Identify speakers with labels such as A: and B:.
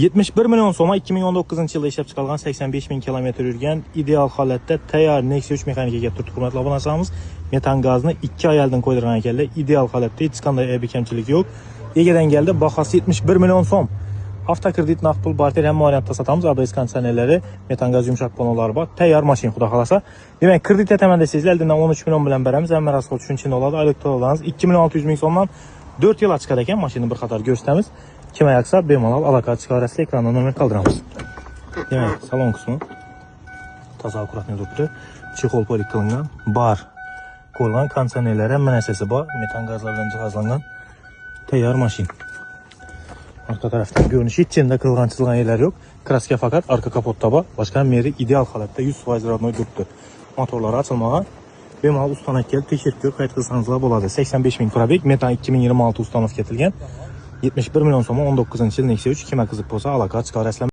A: 71 million so'mga 2019 yilda ishlab chiqarilgan, 85 ming kilometr yurgan, ideal holatda tayyor Nexia 3 mexanika kelib turibdi, hurmatli obunachilarimiz. Metan gazni 2 oy oldin qo'ydirgan ekanlar. Ideal holatda, hech qanday aybi kamchilik yo'q. Egadan keldi, bahosi 71 million so'm. Avtokredit, naqd pul, barter, hamma variantda sotamiz. ABS konditsionerlari, metan gaz yumshoq panellari bor. Tayyor mashina, xudo xolasa. Demak, kredit etaman desangizlar, oldindan 13 million bilan beramiz. Hamma расход shuning ichida oladi. Oylik to'lovlaringiz 2 million 600 ming so'mdan 4 yil chiqar ekan. Mashinani bir qator ko'rsatamiz. Kim yoqsa, bemalol aloqa chiqarasizlar, ekranda nomer qoldiramiz. Demak, salon qismi toza, аккуратный turibdi. Чехол polik qilingan, bar qo'yilgan, konditsionerlar, hamma narsasi bor. Metan gazlar bilan jihozlangan. Tayyor mashina. Arka tarafdan ko'rinishi, hech yerda qirilgan chizilgan yerlar yo'q. Краска faqat arka kapotda bor. Boshqa hamma yeri ideal holatda, 100% родной turibdi. Motorlari ochilmagan. Bemalol ustanak kelib tekshirib ko'rib qayt qilsangizlar bo'ladi. 85 ming пробег, metan 2026 установка etilgan. 71 million so'm, 19 yil Nexia 3. Kimga qiziq bo'lsa, aloqa chiqarasizlar.